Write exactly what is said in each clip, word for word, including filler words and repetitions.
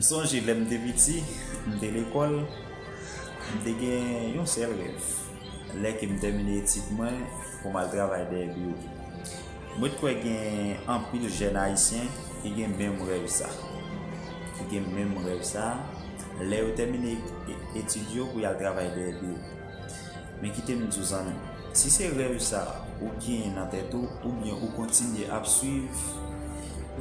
Sonje lè m te piti, m te lekòl, m te gen yon sèl rèv. Lè ke m tèmine etid mwen, pou m al travay dèyè biwo. Mwen kwè gen anpil jèn ayisyen ki gen menm rèv sa. Ki gen menm rèv sa, lè yo tèmine e-, etid yo pou y al travay dèyè biwo. Men kite m di w zanmi m, si se rèv sa ou genyen nan tèt ou, oubyen ou kontinye ap swiv,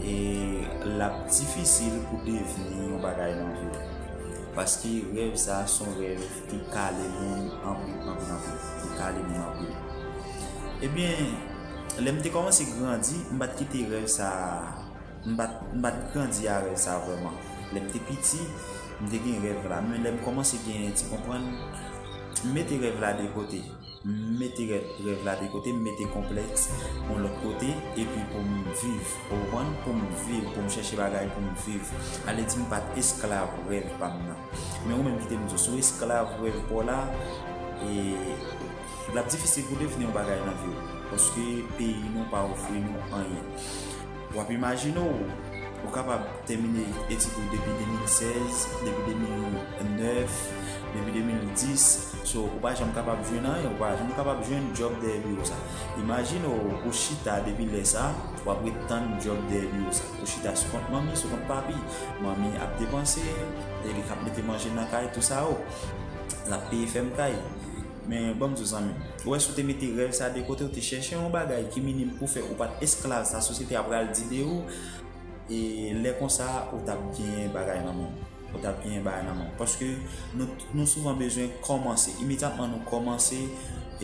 e l ap difisil pou devni yon bagay nan vi w. Paske rèv sa se yon rèv ki kale moun anpil, anpil, anpil. Ki kale moun anpil. Ebyen, lè m te kòmanse grandi, m pa t kite rèv sa, m pa t, m pa t grandi a rèv sa vrèman. Lè m te piti, m te gen rèv la. Men lè m kòmanse gen ti konprann, m mete rèv la de kote. M mete rèv, rèv la de kote, m mete konplèks yon lòt kote, epi pou m viv, ou konprann? Pou m viv, pou m chèche bagay pou m viv. Ale di m pa t esklav rèv pa m nan. Men ou menm kite m di w, si w esklav rèv pa w la, e, l ap difisil pou devni yon bagay nan vi w. Paske peyi nou pa ofri nou anyen. W ap imajine w, ou kapab tèmine etid ou depi de mil sèz, depi de mil nèf, depi de mil dis, so, ou pa janm kapab jwenn anyen, ou pa janm kapab jwenn djòb dèyè biwo sa. Imajine w, ou chita depi lè sa, w ap ret tann djòb dèyè biwo sa. Ou chita sou kont manmi, sou kont papi. Manmi ap depanse, e li k ap mete manje nan kay, tou sa yo. L ap peye fèm kay. Men, ban m di w zanmi m, ou wè si w te mete rèv sa de kote, ou te chèche yon bagay ki minim pou fè, ou pa t esklav sa sosyete a pral di de ou, e lè konsa, ou t ap genyen bagay nan men w. Ou t ap genyen bagay nan men w. Paske nou, nou souvan bezwen kòmanse. Imedyatman nou kòmanse,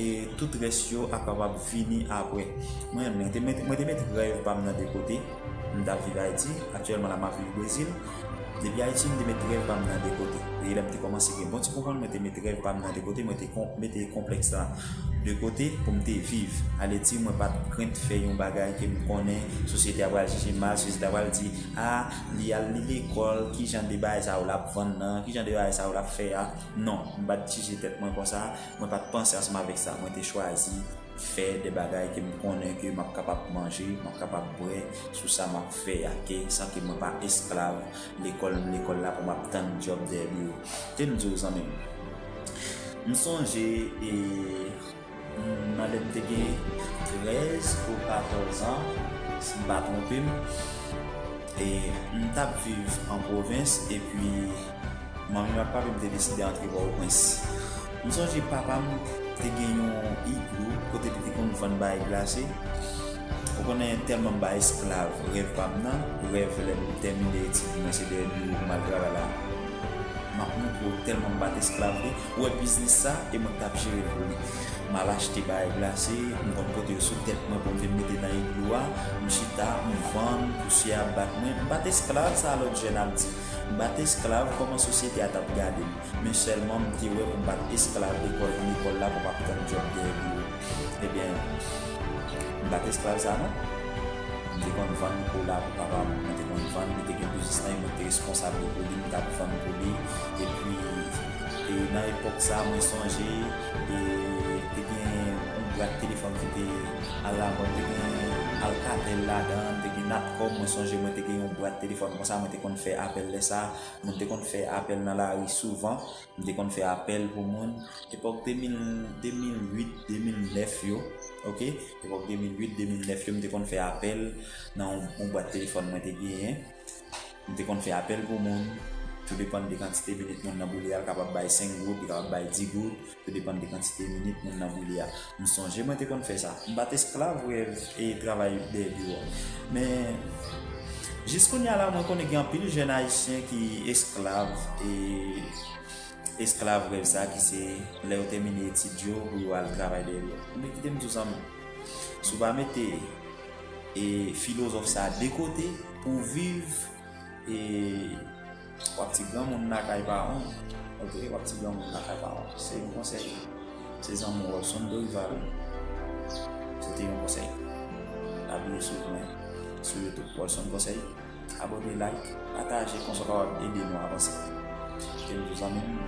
e tout rès yo ap kapab vini apre. Mwen, mwen te met, mwen te met rèv pa m nan de kote. M t ap viv Ayiti. Aktyèlman la, m ap viv Brezil. Depi Ayiti, m te met rèv pa m nan de kote. E lè m te kòmanse gen bon ti konprann, mwen te met rèv pa m nan de kote, mwen te kon-, mete konplèks la de kote pou m te viv. Ale di, mwen pa t krent fè yon bagay ke m konnen sosyete a pral jije m mal, sosyete a pral di, a, li al li lekòl, ki jan de bagay sa yo l ap vann nan, ki jan de bagay sa yo l ap fè a. Non, m pa t jije tèt mwen konsa, mwen pa t panse ansanm avèk sa. Mwen te chwazi fè de bagay ke m konnen ke m ap kapab manje, m ap kapab bwè sou sa m ap fè a, ke, san ke mwen pa esklav lekòl, lekòl la pou m ap tann djòb dèyè biwo. Te m di w, zanmi m, m sonje, e, nan lè m te gen trèz ou katòz an, si m pa twonpe m, e, m t ap viv an pwovens, epi manmi m ak papi m te deside antre Pòtoprens. M sonje papa m te gen yon igloo kote li te konn vann bagay glase. Ou konnen tèlman m pa esklav rèv pa m nan, rèv lè m tèmine etid mwen se dèyè biwo pou m al travay la. M ap montre w tèlman m pa t esklav li. Ou wè biznis sa, e mwen k t ap jere l pou li. M al achte bagay glase, m konn pote yo sou tèt mwen pou m vin mete nan igloo a, m chita, m vann, pousyè ap bat mwen. M pa t esklav, sa lòt jèn ap di. M pa t esklav kòman sosyete a t ap gade m. Men sèlman m te wè pou m pa t esklav lekòl, lekòl la pou m ap tann djòb dèyè biwo. Ebyen, m pa t esklav sa non. M te konn vann kola pou papa m, mwen te konn vann, li te gen biznis nan li, mwen te responsab li pou li, m t ap vann pou li. Epi, e nan epòk sa, mwen sonje, e te gen yon bwat telefòn ki te alamòd, te gen Alcatel ladan, te gen Natcom, mwen sonje mwen te gen yon bwat telefòn konsa, mwen te konn fè apèl lè sa, mwen te konn fè apèl nan lari souvan, m te konn fè apèl pou moun. Epòk de mil, de mil uit, de mil nèf yo, oke? Epòk de mil uit, de mil nèf yo, m te konn fè apèl nan yon, yon bwat telefòn mwen te genyen. M te konn fè apèl pou moun, tou depann de kantite minit moun nan boule a, l kapab bay senk goud, li kapab bay dis goud, tou depann de kantite minit moun nan boule a. M sonje mwen te konn fè sa. M pa t esklav rèv e travay dèyè biwo. Men, jis kounye a la, mwen konnen gen anpil jèn ayisyen ki esklav e esklav rèv sa ki se lè yo tèmine etid yo pou yo al travay dèyè yo. Men kite m di w zanmi m, si w pa mete, e, filozòf sa de kote pou w viv, e, w ap ti granmoun lakay pa w. Oke, w ap ti granmoun lakay pa w. Se yon konsèy. Se zanmi w Rolson Dorival. Se te yon konsèy. Pa bliye swiv mwen sou YouTube, Rolson Konsèy. Abòne, like, pataje, konsa w kapab ede nou avanse. Ke m di w zanmi m,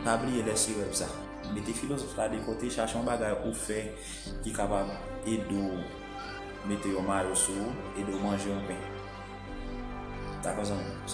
pa bliye lè se rèv sa. Mete filozòf la de kote, chache yon bagay ou fè ki kapab ede w mete yon mayo sou ou, ede w manje yon pen. Dakò, zanmi m?